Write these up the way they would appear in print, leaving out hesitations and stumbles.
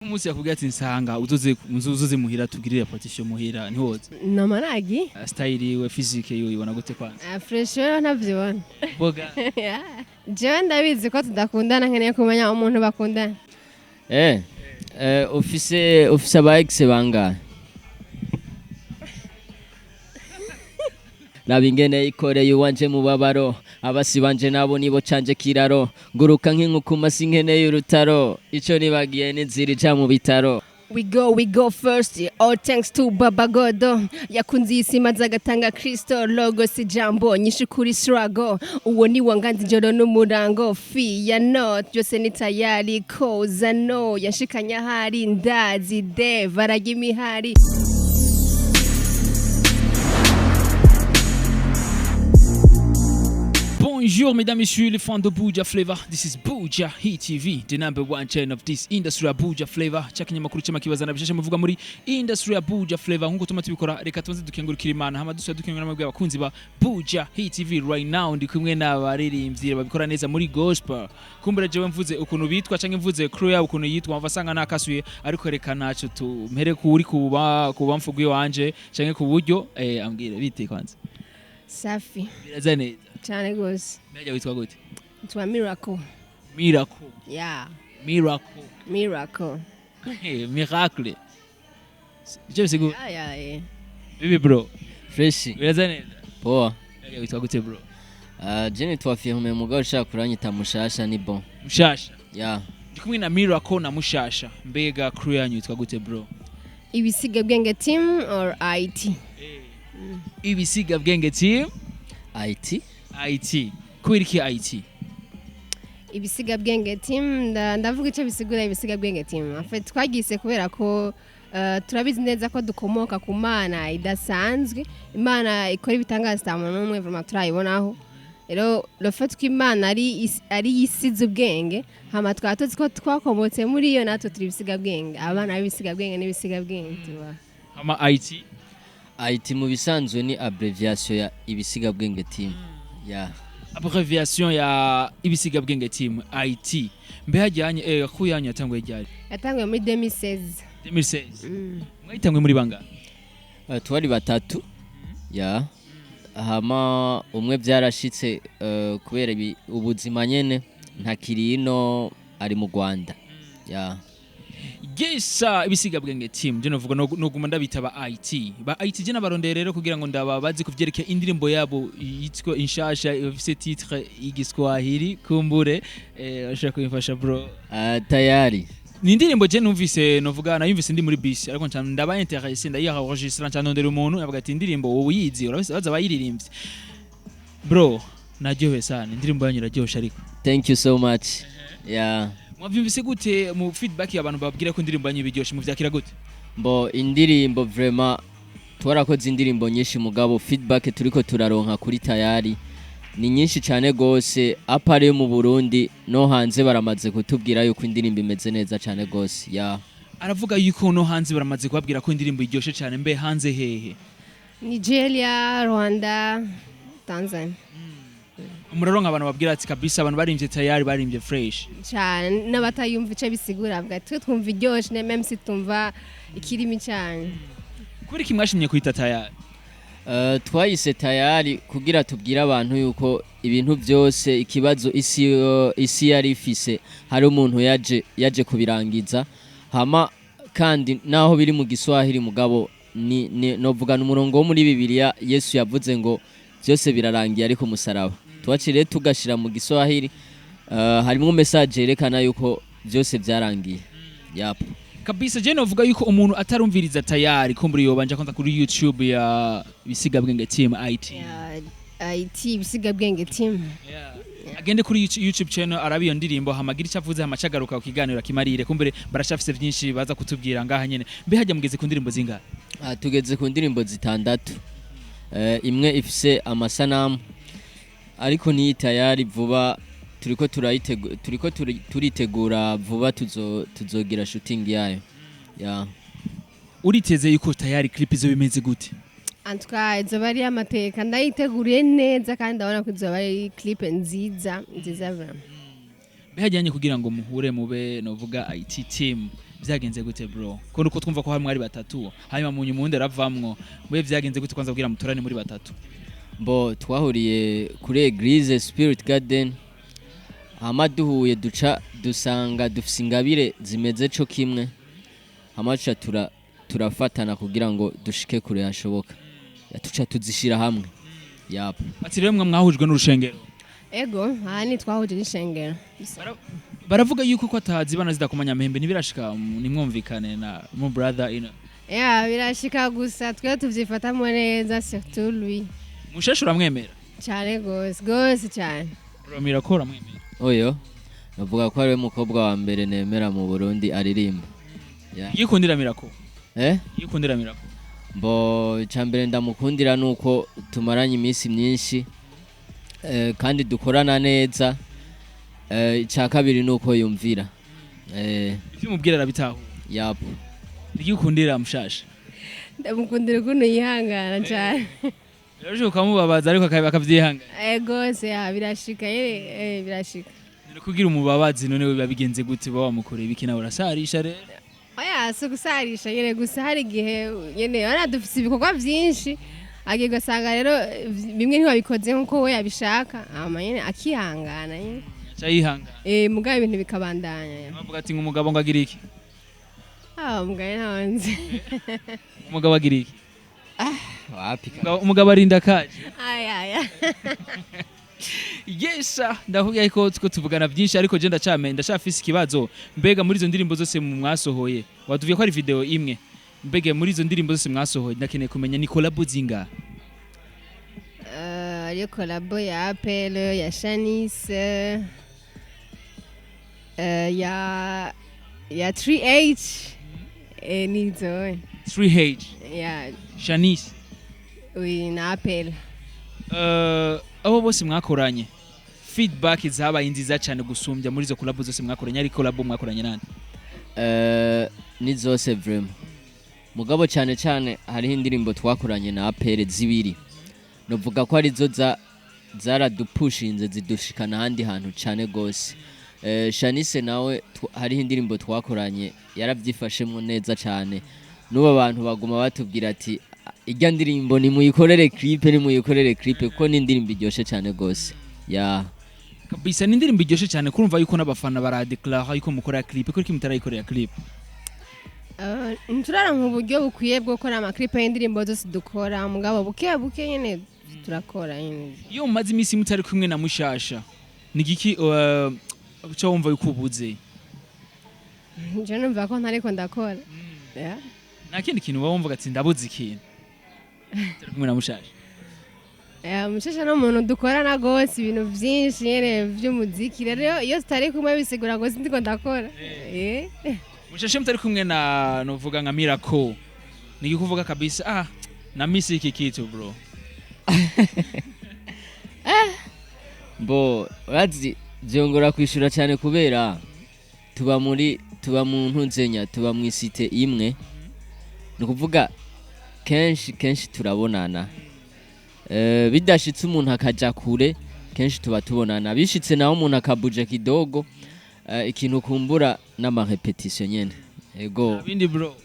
Umunsi yakubwiye ati nsanga uzoze muhira tugirire partition muhira, ntiwoza? Nama nagiye. Style yiwe, physique yiwe ibona gute kwanza? Ah, fresh rero ntavyibona. Boga. Jewe ndabizi ko tudakundana, nkeneye kumenya umuntu bakundana. Ufise aba ex bangahe? Raba ingene ikoreye uwanje mubabaro, abasi banje nabo nibo canje kiraro, nguruka nk'inkukuma sinkeneye urutaro, ico nibagiye n'inzira ija mu bitaro. We go, we go first, all thanks to Baba Godo. Yakunze iyi sima agatanga Kristo, logos ijambo, nyinshi kuri struggle. Uwo ni wanganze ijoro n'umurango, fi ya not, byose ni tayari, koza no, yanshikanye ahari, ndazi, dev, arajya imihari. Bonjour mesdames, messieurs, les fans de Buja Flavor. This is Buja Hit TV, the number one channel of this industry ya Buja Flavor. Chakinyamakuru cy'amakibazana bishashe muvuga muri industry ya Buja Flavor. Nkuko tuma tubikora, reka tubanze dukengurukira Imana, hama dusubira dukengurira namwe abakunzi ba Buja Hit TV. Right now ndi kumwe n'abaririmbyi babikora neza muri gospel. Kumbura jewe mvuze ukuntu bitwa canke mvuze crew yabo ukuntu yitwa, mva sanga nakasuye, ariko reka naco tumere kuri kuba kuba mfugu wanje canke ku buryo ambwire bite kwanza. Safi. Biraza neza. Cyane gose. Mbega witwa gute? Nitwa Miracle. Miracle. Yeah. Miracle. Miracle. Hey, miracle. Icyo bisigura. Yeah. Bibi bro. Fresh. Biraza neza. Poa. Mbega witwa gute bro? Je nitwa Firme, mugabo ushaka kuranyita Mushasha ni bon. Mushasha. Yeah. Ndi kumwe na Miracle na Mushasha. Mbega crew yanyu yitwa gute bro? Ibisiga bwenge team or IT. Ibisiga bwenge team. IT. IT. Kubera iki IT? Ibisiga bwenge team, ndavuga icyo bisigura ibisiga bwenge team. En fait twagise kubera ko turabizi neza ko dukomoka ku Mana idasanzwe, Imana ikora ibitangaza ata muntu n'umwe vraiment turayibonaho. Rero le fait ko Imana ari yisize ubwenge, hama twaba tuzi ko twakomotse muri iyo, natwe turi ibisiga bwenge, abana b'ibisiga bwenge n'ibisiga bwenge tuba. Ama IT. IT mu bisanzwe ni abbreviation ya ibisiga bwenge team. Yeah. Abbreviation ya ibisiga bwenge team IT. Mbe hajyanye crew yanyu yatanguye ryari? Yatanguye muri 2016. 2016. Mwayitanguye muri bangahe? Twari batatu. Yeah. Hama umwe byarashitse kubera ubuzima nyene ntakiri ino, ari mu Rwanda. Yeah. Gesa ibisiga bwenge team je novuga noguma ndabita ba IT. Ba IT je nabarondeye rero kugira ngo ndababaze kuvyerekeye indirimbo yabo yitwa inshasha ifise titre igiswahili, kumbure ashaka kubimfasha bro. Tayari. Ni indirimbo je numvise, novuga nayumvise ndi muri bus, ariko nca ndaba intéressé, ndayiha enregistra, nca ndondera umuntu avuga ati indirimbo wowe uyizi, urabise baza bayiririmbye bro. Naryohewe sana, indirimbo yanyu iraryoshe ariko. Thank you so much. Yeah. Mwavyumvise gute mu feedback y'abantu babwira ko indirimbo yanyu ibiryoshe, muvyakira gute? Mbo indirimbo vraiment twarakoze indirimbo nyinshi, mugabo feedback turiko turaronka kuri tayari ni nyinshi cyane gose, apare mu Burundi no hanze baramaze kutubwira yuko indirimbo imeze neza cyane gose. Yeah. Aravuga yuko no hanze baramaze kubabwira ko indirimbo iryoshe cyane. Mbe hanze hehe? Nigeria, Rwanda, Tanzania. Muraronka abantu babwira ati kabisa abantu barimvye tayari, barimvye fresh. Cyane, n'abatayumva icyo bisigura bavuga twe twumva iryoshe ne même si tumva ikirimi cyane. Kubera iki mwashimye kwita tayari? Twayise tayari kugira tubwire abantu yuko ibintu byose ikibazo isi yari ifise hari umuntu yaje kubirangiza, hama kandi naho biri mu Giswahili mugabo ni novuga umurongo wo muri Bibiliya Yesu yavuze ngo byose birarangiye ariko musaraba twaciriye tugashira mu Giswahili, harimo message yerekana yuko byose byarangiye. Yap. Kabisa je novuga yuko umuntu atarumviriza tayari kumbura yobanje kwanza kuri YouTube ya bisiga bwenge team IT. Yeah, IT ibisiga bwenge team. Yeah. Agende kuri YouTube channel arabe iyo ndirimbo, hamagira icyo avuze, hamacagaruka ku kiganiro akimarire, kumbere barashafise byinshi baza kutubwira ngaha nyene. Mbe hajya mugeze ku ndirimbo zingahe? Tugeze ku ndirimbo zitandatu. Imwe ifise amasanamu ariko ni tayari vuba turiko turiko turitegura vuba tuzogira shooting yayo. Yeah. Uriteze yuko tayari clip izo bimeze gute? En tout cas izoba ari amateka, ndayiteguriye neza kandi ndabona ko izoba ari clip nziza nziza vraiment. Mbe hajyanye kugira ngo muhure mube novuga IT team Byagenze gute, bro? Ko nuko twumva ko hamwe ari batatu, hanyuma mu nyuma uwundi aravamwo. Mwe vyagenze gute kwanza kugira mutorane muri batatu? Bo twahuriye kuri Eglise Spirit Garden, hama duhuye duca dusanga dufise ingabire zimeze co kimwe, hama duca turafatana kugira ngo dushike kure hashoboka. Tuca tuzishira hamwe, yap. Ati rero mwe mwahujwe n'urushengero? Ego, aha ni twahuje n'ishengero. Baravuga yuko ko atazibana zidakomanya amahembe, ntibirashika nimwumvikane na mu brother ino? Ya, birashika, gusa twe tuvyifatamo neza, surtout lui. Musheshe uramwemera? Cyane gose gose cyane. Uramira ko uramwemera? Oyo navuga ko ariwe mukobwa wa mbere nemera mu Burundi aririmba. Yeah. Yikundira Mirako? Eh? Yikundira Mirako? Bo icambere ndamukundira nuko tumaranye iminsi myinshi, kandi dukorana neza. Icya kabiri nuko yumvira. Ivyo umubwira arabitahura? Yap. Yikundira Mushasha? Ndamukundira ukuntu yihangana cyane. Birashobora ukamubabaza ariko akavyihangana? Gose, ya, birashika nyene, birashika. None kugira umubabazi none biba bigenze gute? Baba wamukoreye ibiki? Nawe urasarisha rero? Oya, si ugusarisha nyene, gusa hari igihe nyene urabona dufise ibikorwa vyinshi, agiye ugasanga rero bimwe ntiwabikoze nkuko we yabishaka, hama nyene akihangana nyene. Aca yihangana? Mugabo ibintu bikabandanya. Bavuga ati ngo umugabo ngo agira iki? Ah, umugabo ntawanzi. Umugabo agira iki? Wapi. Umugabo arinda kaje. Aya aya. Yesha, ndakubwiye ko tuko tuvugana byinshi, ariko je ndacame ndacafise ikibazo. Mbega muri izo ndirimbo zose mu mwasohoye, watubwiye ko ari video imwe, mbega muri izo ndirimbo zose mwasohoye, ndakeneye kumenya ni collabo zingahe? Hariyo collabo ya Apel, ya Shanice, ya 3H, nizo. 3H? Ya. Shanice? Oui, na Apel. Abo bose mwakoranye, feedback zabaye nziza cyane gusumbya muri izo collabo zose mwakoranye, ari collabo mwakoranye nande? Ni zose vraiment, mugabo cyane cyane hariho indirimbo twakoranye na APR zibiri, novuga ko arizo zaradupushinze zidushikana ahandi hantu cyane gose. Shanice nawe hariho indirimbo twakoranye yarabyifashemwo neza cyane, n'ubu abantu baguma batubwira ati irya ndirimbo nimuyikorere clip, nimuyikorere clip, kuko ni indirimbo iryoshe cyane gose, ya. Kabisa, ni indirimbo iryoshe cyane, kurumva yuko n'abafana baradeclara yuko mukora clip, ko mutarayikorera clip. Ntituraronka uburyo bukwiye bwo gukora amaklipe y'indirimbo zose dukora, mugabo buke buke nyene turakora nyene. Iyo mumaze iminsi mutari kumwe na Mushasha, ni igiki uca wumva yuko ubuze? Je numva ko ntariko ndakora. Yeah. Nta kindi kintu uba wumva ati ndabuze ikintu utari kumwe na Mushasha? Mushasha ni umuntu dukorana gose ibintu vyinshi nyene vy'umuziki, rero iyo tutari kumwe bisigura ngo sindiko ndakora. Mushasha, mutari kumwe na novuga nka Miracle, ni igiki uvuga kabisa, ah, na miss iki kitu, bro? Bo urazi byongora kwishura cyane kubera tuba mu ntunzenya, tuba mu isite imwe, ni ukuvuga kenshi kenshi turabonana. Bidashitse umuntu akaja kure, kenshi tuba tubonana. Bishitse naho umuntu akabuja kidogo, ikintu ukumbura n'amarépétition nyene, ego. Ibindi, bro?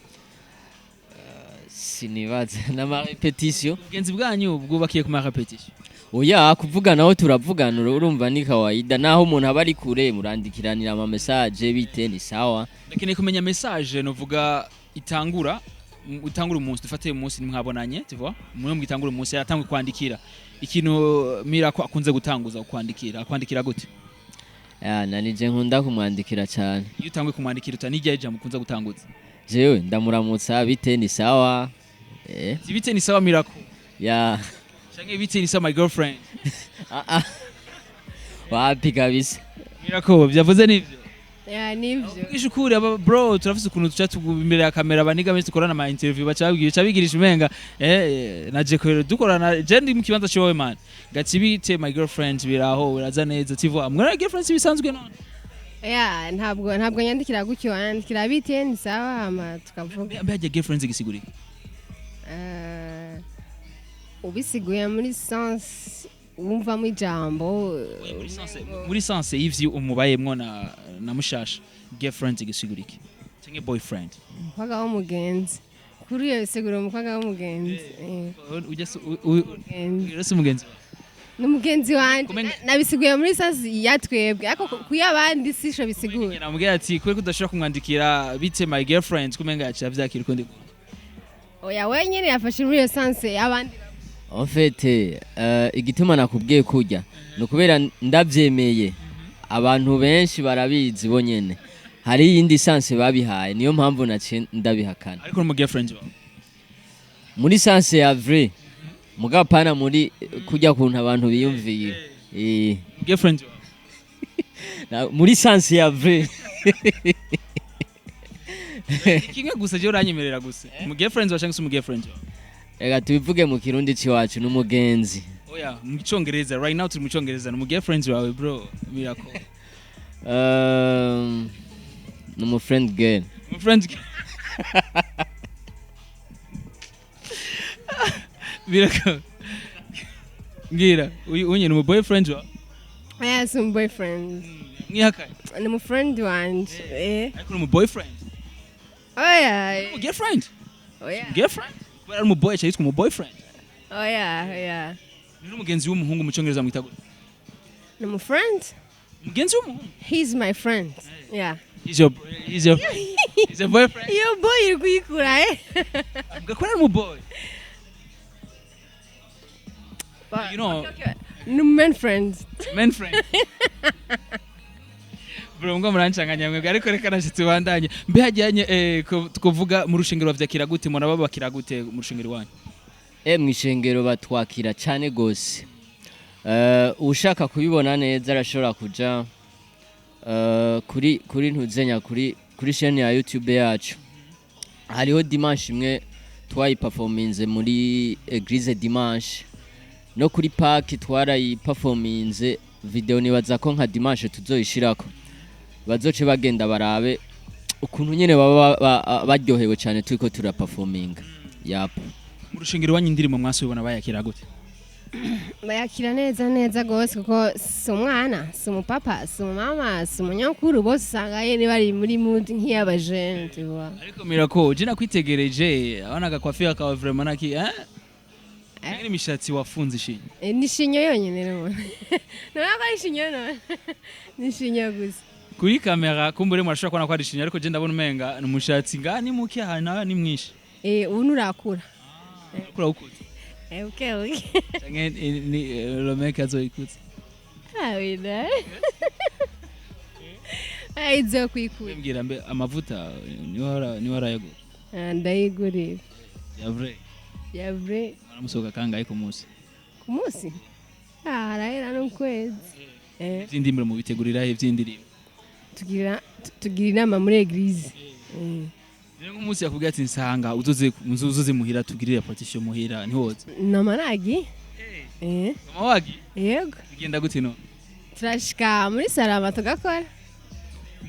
Sinibaza n'amarépétition. Ubugenzi bwanyu bwubakiye ku marépétition? Oya, kuvugana turavugana, urumva ni kawaida, naho umuntu aba ari kure murandikiranira ama message, bite, ni sawa. Ndakeneye kumenya message novuga itangura utangura umunsi. Dufate uyu munsi ntimwabonanye, tu vois, umwe mu umunsi yatanguye kwandikira ikintu Miracle akunze gutanguza kwandikira, akwandikira gute? Ya, nanije nkunda kumwandikira cyane. Iyo utanguye kumwandikira utanijya ijambo ukunze gutanguza? Jewe ndamuramutsa, bite, ni sawa. Si bite ni sawa, Miracle? Ya. Canke bite ni sawa, my girlfriend? Ah, ah. Wapi kabisa. Miracle, byavuze nivyo? Ya, nivyo. Vugisha ukuri aba bro, turafise ukuntu tuca imbere ya kamera, abaniga benshi dukorana ama interview baca babwira, baca bigirisha umenga naje ko dukorana. Je ndi mu kibanza ciwawe, man, gati bite my girlfriend, biraho biraza neza, tu vois, mwana girlfriend bisanzwe none? Ya, ntabwo nyandikira gutyo, yandikira bite ni sawa, hama tukavuga. Mbe hajya girlfriend gisigura iki? Ubisiguye muri sens wumvamo ijambo? Muri sens y'ivyo umubayemwo na Mushasha, girlfriend gisigura iki? Canke boyfriend? Umukobwa w'umugenzi. Kuri iyo bisigura umukobwa w'umugenzi. Ujya Umugenzi. Rero si umugenzi wawe? Ni umugenzi wanje. Nabisiguye muri sens ya twebwe, ariko kuyabandi sisho bisigura. Namubwira ati kubera ko udashobora kumwandikira "Bite my girlfriend", kumenga yaciye avyakira ukundi. Oya, wenyine yafashe muri iyo sens y'abandi. En fait, igituma nakubwiye kurya ni ukubera ndavyemeye, abantu benshi barabizi bo nyene, hari iyindi sens babihaye, niyo mpamvu naciye ndabihakana. Ariko ni umu girlfriend wawe? Muri sens ya vrai, mugabo pana muri kurya kuntu abantu biyumviye. Girlfriend wawe? Muri sens ya vrai. Kimwe gusa, je uranyemerera gusa, umu girlfriend wawe cyangwa se umu girlfriend wawe? Reka tubivuge mu Kirundi c'iwacu, n'umugenzi. Oya, mu Cyongereza, right now turi mu Cyongereza. Ni umu girlfriend wawe, bro Miracle? Ni umu friend girl. Umu friend Miracle, mbwira, uyu unye ni umu boyfriend wawe? Oya, si umu boyfriend. Mwihakanye? Ni umu friend wanje. Ariko ni umu boyfriend? Oya. Umu girlfriend? Oya. Girlfriend, kubera ari umu boy aca yitwa umu boyfriend? Oya. Ni umugenzi w'umuhungu mu Cyongereza mwita gute? Ni umu friend. Umugenzi w'umuhungu? He's my friend, yeah. He's your boyfriend. Iyo boy iri kuyikura, eh. Avuga ko ari umu boy. You know. Okay. Ni umu man friend. Man friend. Bro, ngo murancanganya mwebwe, ariko reka nashe tubandanye. Mbe hajyanye twovuga mu rushengero bavyakira gute? Muraba bakira gute mu rushengero wanyu? Mw'ishengero batwakira cane gose. Ushaka kubibona neza arashobora kuja kuri ntuzenya kuri chaîne ya YouTube yacu. Hariho dimanche imwe twayiperforminze muri église, dimanche no kuri park twarayiperforminze. Video nibaza ko nka dimanche tuzoyishirako, bazoce bagenda barabe ukuntu nyene baba baryohewe cane turiko turaperforminga, yapo. Mu rushengero wanyu indirimbo mwasubibona bayakira gute? Bayakira neza neza gose, kuko si umwana, si umupapa, si umumama, si umunyakuru, bose usanga nyene bari muri mood nk'iy'abajene, tu vois. Ariko Miracle, je nakwitegereje abana gakwafi kawe vraiment naki eh? Imishatsi wafunze ishinye? Ni chignon yonyene rero, none ko ari chignon, none ni chignon gusa. Kuri kamera kumbure murashobora kubona ko ari chignon, ariko je ndabona umenga ni umushatsi nga ni muke, aha nawe ni mwinshi. Ubu nurakura. Kura ukuze? Okay. Canke ni Romeka azoyikuza? Ah oui, da. Ah, izokwikura. Mbwira mbe, amavuta niwe arayagura? Ah, ndayigurira. Ya vrai? Ya vrai. Baramusohoka kangahe ku munsi? Ku munsi? Ah, harahera n'ukwezi. Ivy'indirimbo mubitegurira he, ivy'indirimbo? Tugira inama muri église. Rero nk'umunsi yakubwiye ati nsanga uzoze muhira tugirire répétition muhira, ntiwoze? Nama nagi. Mama wagi? Yego. Bigenda gute no? Turashika muri salama tugakora.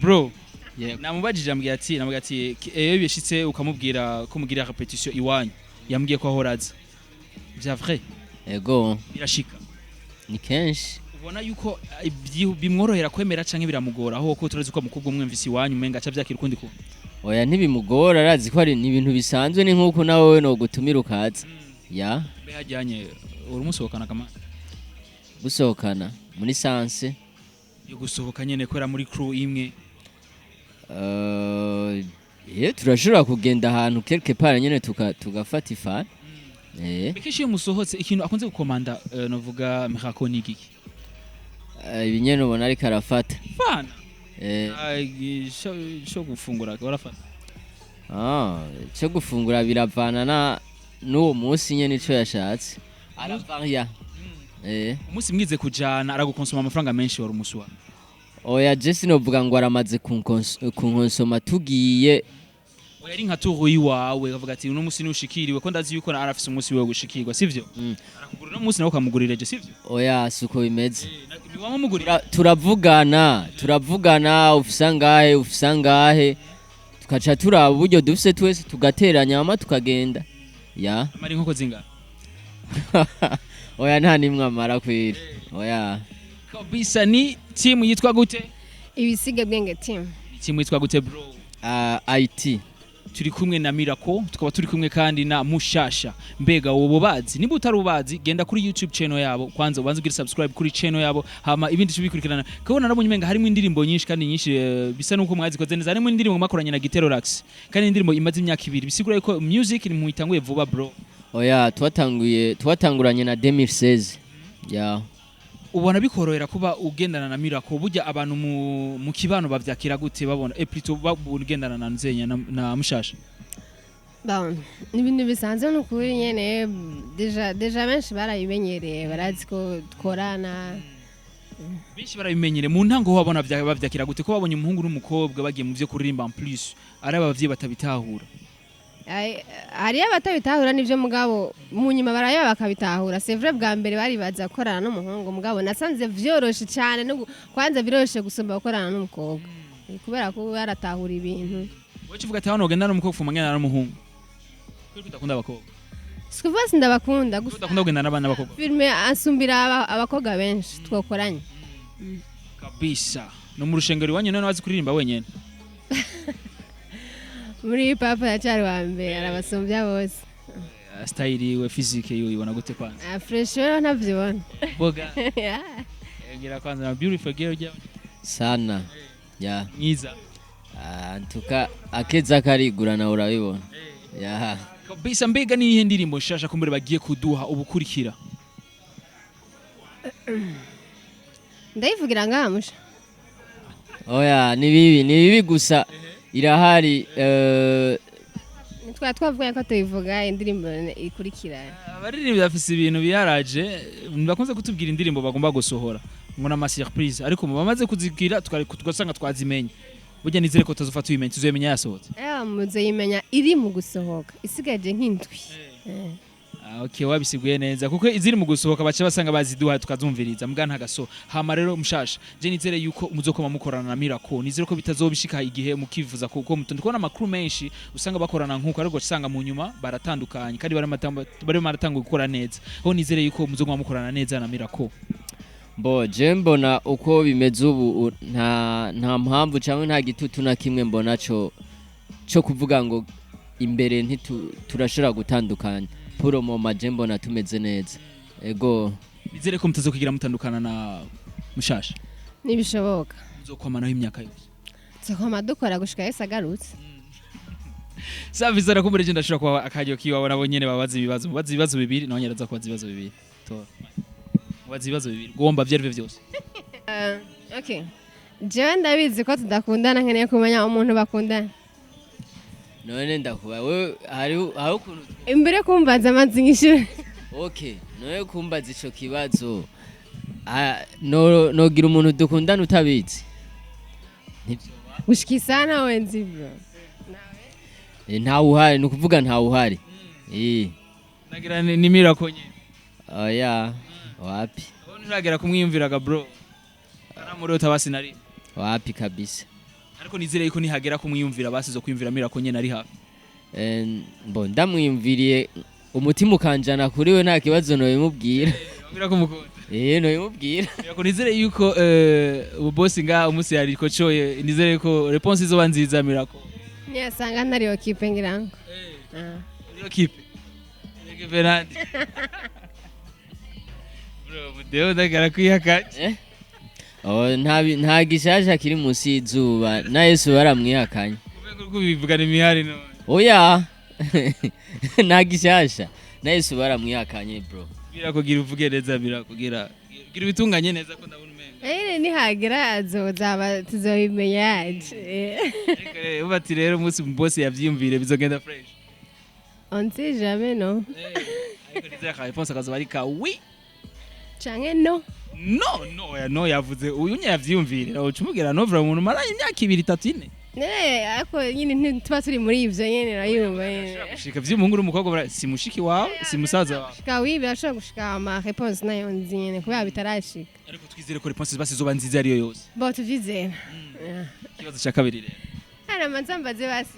Bro. Yego. Namubajije, ambwira ati, namubwira ati iyo bishitse ukamubwira ko mugira répétition iwanyu, yambwiye ko ahora aza. Vya vrai? Ego. Birashika? Ni kenshi. Ubona yuko bimworohera kwemera canke biramugora, aho ko turazi ko mukobwa umwe mvisi iwanyu umenga aca vyakira ukundi kuntu? Oya, ntibimugora, arazi ko ari ni ibintu bisanzwe, ni nk'uko nawe we nogutumira ukaza, ya. Mbe hajyanye urumusohokana kamana? Gusohokana muri sens? Yo gusohoka nyene, kubera muri crew imwe. Turashobora kugenda ahantu quelque part nyene tugafata ifana. Kenshi iyo musohotse, ikintu akunze gukomanda, novuga Miracle, ni igiki? Ibi nyene ubona ariko arafata. Fana? Eh. Ah, ico gufungura warafata? Ah, cyo gufungura biravana na n'uwo munsi nyene ico yashatse, aravaria. Umunsi mwize kujana aragukonsoma amafaranga menshi wari umusi wawe? Oya, je sinovuga ngo aramaze kunkonsoma tugiye. Oya, ari nka tour iwawe, akavuga ati uno munsi nushikiriwe, ko ndazi yuko arafise umunsi wiwe gushikirwa, sivyo? Arakugurira uno munsi, nawe ukamugurira ejo, sivyo? Oya, suko bimeze. Wamumugurira? Turavugana, ufise angahe, ufise angahe, tukaca turaba uburyo dufise twese, tugateranya hama tukagenda, ya. Amara inkoko zingana? Oya, nta nimwe amara kwira, oya. Kabisa, ni team yitwa gute? Ibisigabwenge team. Ni team yitwa gute, bro? IT. Turi kumwe na Miracle, tukaba turi kumwe kandi na Mushasha. Mbega wobo bazi? Niba utari ubazi, genda kuri YouTube channel yabo, kwanza ubanze ugire subscribe kuri channel yabo, hama ibindi tubikurikirana. Kabona nabonye umenga harimo indirimbo nyinshi kandi nyinshi, bisa nuko mwazikoze neza. Harimo indirimbo mwakoranye na Gitero Rax, kandi indirimbo imaze imyaka 2, bisigura yuko music ni muyitanguye vuba, bro. Oya, twatanguye, twatanguranye na 2016 ya. Ubona bikorohera kuba ugendana na Miracle? Burya abantu mu kibano bavyakira gute babona, plutôt ugendana na Nzenya na Mushasha? Bon, ni ibintu bisanzwe, ni ukuri nyene. Déjà benshi barabimenyereye, barazi ko dukorana. Benshi barabimenyere. Mu ntango ho babona bavyakira gute ko babonye umuhungu n'umukobwa bagiye mu vyo kuririmba, en plus ari abavyeyi batabitahura? Hariyo abatabitahura n'ivyo, mugabo mu nyuma barayaba bakabitahura. C'est vrai, bwa mbere baribaza gukorana n'umuhungu, mugabo nasanze vyoroshe cyane no kwanza biroroshe gusumba gukorana n'umukobwa. Kubera ko baratahura ibintu. Wowe uvuga ati hano ugendana n'umukobwa, ufuma ngendana n'umuhungu, kubera ko udakunda abakobwa? Sikuvuga sindabakunda gusa. Udakunda kugendana n'abana b'abakobwa. Filme asumbira abakobwa benshi twakoranye. Kabisa. No mu rushengero iwanyu none wazi kuririmba wenyene? Muri papa yacari wa mbere, arabasumbya bose. Style yiwe, physique yiwe ibona gute kwanza? Ah, fresh rero ntavyibona. Boga. Yeah. Ngira kwanza na beautiful girl rya. Sana ya. Mwiza. Ah, ntuka akeza karigura, urabibona ya. Kabisa. Mbega niyihe ndirimbo nshasha kumbere bagiye kuduha ubukurikira? Ndayivugira ngaha, musha? Oya, ni bibi, ni bibi gusa irahari. Twari twavuga ko tuyivuga indirimbo ikurikira. Abaririmbyi bafise ibintu biharaje, bakunze kutubwira indirimbo bagomba gusohora ngo n'ama surprise, ariko mu bamaze kuzibwira twari tugasanga twazimenye. Burya nizere ko tuzofa tuyimenya, tuzomenya yasohotse. Muzoyimenya iri mu gusohoka, isigaje nk'indwi. Ah, okay, wabisiguye neza, kuko iziri mu gusohoka baca basanga baziduha tukazumviriza mbwa ntagaso. Hama rero Mushasha, je nizere yuko muzokoma mukorana na Miracle, nizere ko bitazobishika igihe mukivuza, kuko mutundi kubona amakuru menshi usanga bakorana nkuko, ariko usanga mu nyuma baratandukanye kandi bari baratanga gukora neza. Ho nizere yuko muzokoma mukorana neza na Miracle. Bo je mbona uko bimeze ubu, nta mpamvu cyangwa nta gitutu na kimwe mbona cyo kuvuga ngo imbere ntitu turashobora gutandukanya. Pour le moment je mbona tumeze neza, ego. Nizere ko mutazokigira mutandukana na Mushasha. Ntibishoboka. Muzokwamanaho imyaka yose. Tuzokoma dukora gushika Yesu agarutse. Safi sana. Kumbure je ndashobora kuba akaryo kiwawe, nabo nyene babaza ibibazo, mubaza ibibazo bibiri, nawe nyene aza kubaza ibibazo bibiri. Tora, mubaza ibibazo bibiri gomba vyari byo vyose. Okay, jewe ndabizi ko tudakundana, nkeneye kumenya umuntu bakundana. None ndakuba wewe hari ukuntu. Imbere kumbaza amazi nk'ishure. Okay, none kumbaza ico kibazo, no nogira umuntu dukundana utabizi? Ntivyo. Gushika isana wenzi, bro. Ntawe uhari, ni ukuvuga ntawe uhari. Nagira ni Miracle nyene. Oya, wapi. Aho nturagera kumwiyumviraga, bro, aramurota basi nari? Wapi kabisa. Ariko nizere yuko nihagera kumwiyumvira basi zo kwiyumvira Miracle nyene ari hafi. Mbo ndamwiyumviriye umutima ukanjana kuri we, nta kibazo, nobimubwira. Miracle mukunda? Nobimubwira. Miracle, nizere yuko ubu boss ngaha umunsi yari kocoye, nizere ko réponse izoba nziza, Miracle. Niyasanga ntari occupé ngira ngo. Ah. Uriyo kipe Rege Bernard, bro, mudeo ndagara kwihakanye. Eh? Oh, nta gishasha kiri munsi y'izuba, na Yesu baramwihakanye. Umengo uriko ubivugana imihari none. Oya, nta gishasha, na Yesu baramwihakanye, bro. Birakugira uvuge neza, birakugira gira ubitunganye neza ko ndabona umenga. Nihagera azozaba tuzobimenya yaje. Ariko rero uba ati rero umunsi boss yavyiyumvire bizogenda fresh. On sait jamais, no. Ariko nizere ka réponse akazoba ari ka oui. Canke no. No, oya, no yavuze uyu nye yavyiyumvire, uca umubwira no vra umuntu maranye imyaka 2, 3, 4. Ne, ariko nyine ntituba turi muri ivyo nyene, urayumva nyene. Gushika vy'umuhungu n'umukobwa si mushiki wawe, si musaza wawe. Gushika oui, birashobora gushika, ama réponse nayo nzi nyene kubera bitarashika. Ariko twizere ko réponse basi zoba nziza ariyo yose. Bo tuvyizera. Yeah. Ikibazo cya kabiri rero. Hano amanza basi.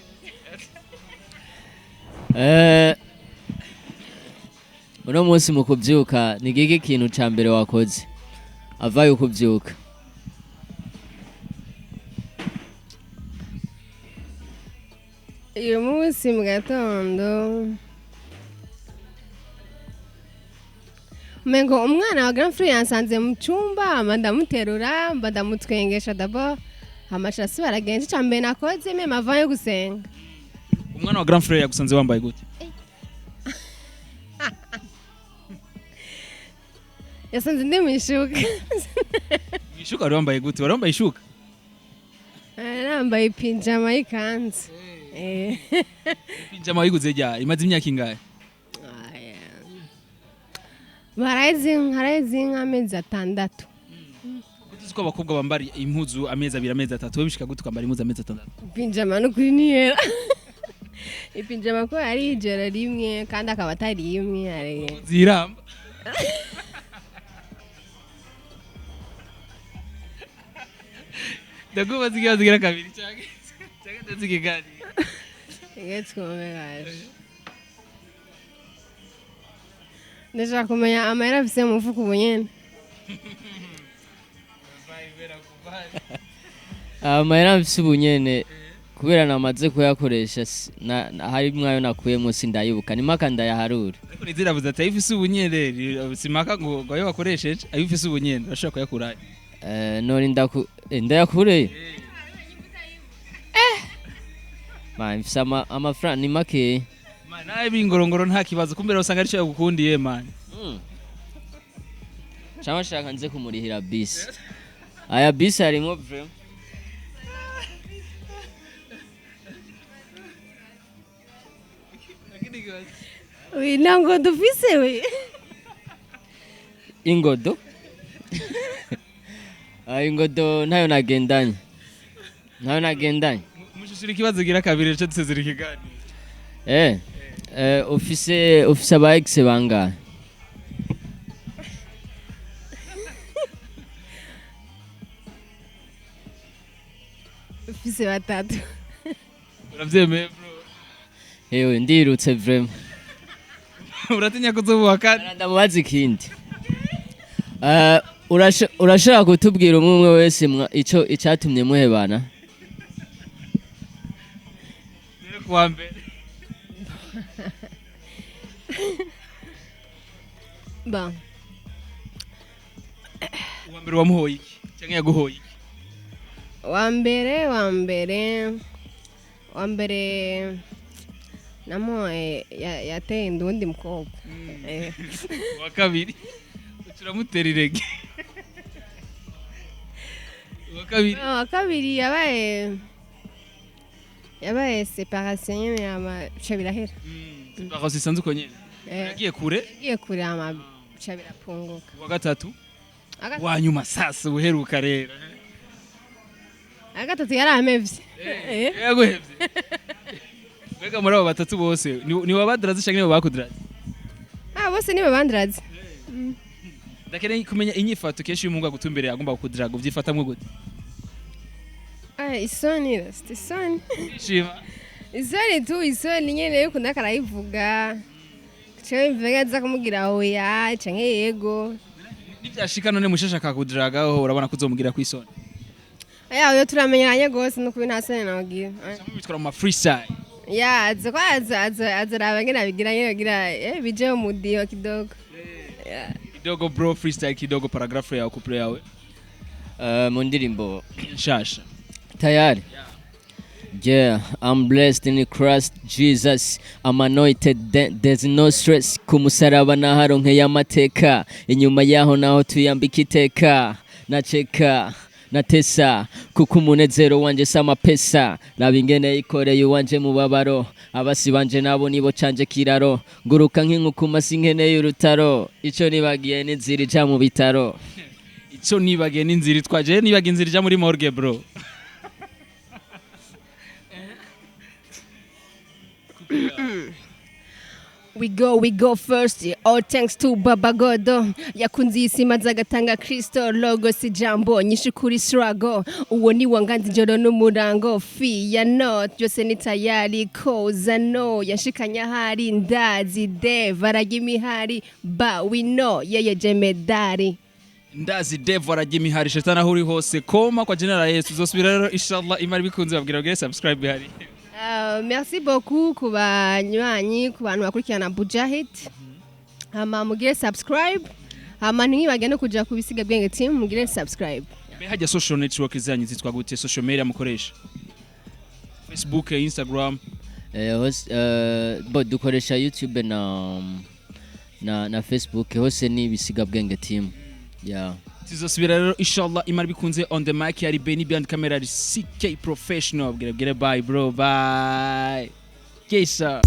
Uno munsi mu kuvyuka ni giki kintu ca mbere wakoze avaye ukuvyuka? Munsi mu gatondo umengo umwana wa grand frère yansanze mu cyumba, hama ndamuterura, mba ndamutwengesha d'abord, hama aca asubira aragenda. Ica mbere nakoze même avant yo gusenga. Umwana wa grand frère yagusanze wambaye gute? Yasanze ndi mu ishuka. Mu ishuka wari wambaye gute? Wari wambaye ishuka? Nambaye ipinjama y'ikanzu. Ipinjama wayiguze ryari? Imaze imyaka ingahe? Aya. Haraheze nk'amezi 6. Uzi ko abakobwa bambara impuzu amezi 2, amezi 3, wowe bishika gute ukambara impuzu amezi 6? Ipinjama n'ukuri niyera. Ipinjama ko ari ijoro rimwe kandi akaba atari imwe Ziramba. Ndakubaza ikibazo kigira kabiri canke ndetse ikiganiro. Reka twumve gaje. Ndashaka kumenya amahera afise mu mufuko ubu nyene. Amahera mfise ubu nyene kubera namaze kuyakoresha harimwo ayo nakuyemwo sindayibuka, ni mpaka ndayaharure. Ariko nizirabuze ati ayo ufise ubu nyene, simaka ngo ayo wakoresheje, ayo ufise ubu nyene urashobora kuyakurayo. Nori ndayakureyo. Man, mfise amafaranga ni makeya. Man, nawe bingorongoro nta kibazo, kumbe usanga arico yagukundiye man. Cyangwa nshaka nze kumurihira bisi. Aya bisi harimwo vraiment. We ntango dufise we. Ingodo? Ingodo ntayo nagendanye. Ntayo nagendanye. Mushishira ikibazo gira kabiri cyo dusezera ikiganiro. Ufise aba ex bangahe? Ufise batatu. Uravyemeye bro? Ewe ndirutse vraiment. Uratinya kuzobuha kandi? Ndamubaza ikindi. Urashaka kutubwira umwe umwe wese ico icatumye muhebana? Rero kuwa mbere. Ba. Uwa mbere wamuhoye iki? Canke yaguhoye iki? Wa mbere namuhoye yateye inda uwundi mukobwa. Uwa kabiri ucuramutera irege. Uwa kabiri. Uwa kabiri yabaye separation nyene hama bica birahera. Separation isanzwe uko nyene. Yagiye kure? Yagiye kure hama bica birapunguka. Uwa gatatu? Wa nyuma sasa uheruka rero. Agatatu yaramevye. Yaguhevye. Mbega muri abo batatu bose ni wabadraze canke ni bakudraze? Bose ni babandraze. Ndakeneye kumenya inyifato kenshi iyo umuhungu agutumbereye agomba kukudraga uvyifatamwo gute? Isoni, rasta, isoni. Ishima. Isoni tu, isoni nyene yuko ndakarayivuga. Cewe mvuga aza kumubwira oya canke yego. Nivyashika none mushasha akakudraga ho urabona kuzomugira kwisoni. Aya oyo turamenyanye gose nuko nta soni nagira. Bitwara mu freestyle. Ya aza ko aza aza raba ngena bigira ngena bigira bije mu mudiho kidogo. Kidogo bro freestyle kidogo paragraph yawe couple yawe. Mu ndirimbo nshasha. Tayari. Yeah, I'm blessed in Christ Jesus. I'm anointed, there's no stress. Ku musaraba naharonkeye amateka. Inyuma yaho naho tuyambika iteka. Nacheka, natesa, kuko umunezero wanje si amapesa. Raba ingene yikoreye uwanje mubabaro. Abasi banje nabo nibo canje kiraro. Nguruka nk'inkukuma sinkeneye urutaro. Ico nibagiye n'inzira ija mu bitaro. Ico nibagiye n'inzira itwaje, nibagiye inzira ija muri morgue bro. We go first, yeah. All thanks to Baba Godo. Yakunze isi maze agatanga Kristo, logo si jambo, nyinshi kuri struggle. Uwo ni wanganze ijoro n'umurango, fear not, byose ni tayari, koza no, yashikanya hari, ndazi dev, arajya imihari, ba we know, yeye jemedari. Ndazi dev arajya imihari, shetani aho uri hose, koma kwa jina la Yesu, uzosubira rero inshallah, imari bikunze babwira bagire subscribe bihari. Merci beaucoup ku banywanyi, ku bantu bakurikirana Buja Hit. Hama mugire subscribe, hama ntimwibage no kuja ku Bisiga Bwenge Team, mugire subscribe. Mbe hajya social network zanyu zitwa gute? Social media mukoresha, Facebook, Instagram? Hose, bo dukoresha YouTube na Facebook, hose ni Ibisiga Bwenge Team, yeah. Tuzosubira rero inshallah Imana bikunze. On the mic yari Benny, behind camera ari CK Professional. Bwira bwira, bye bro, bye. Kesa.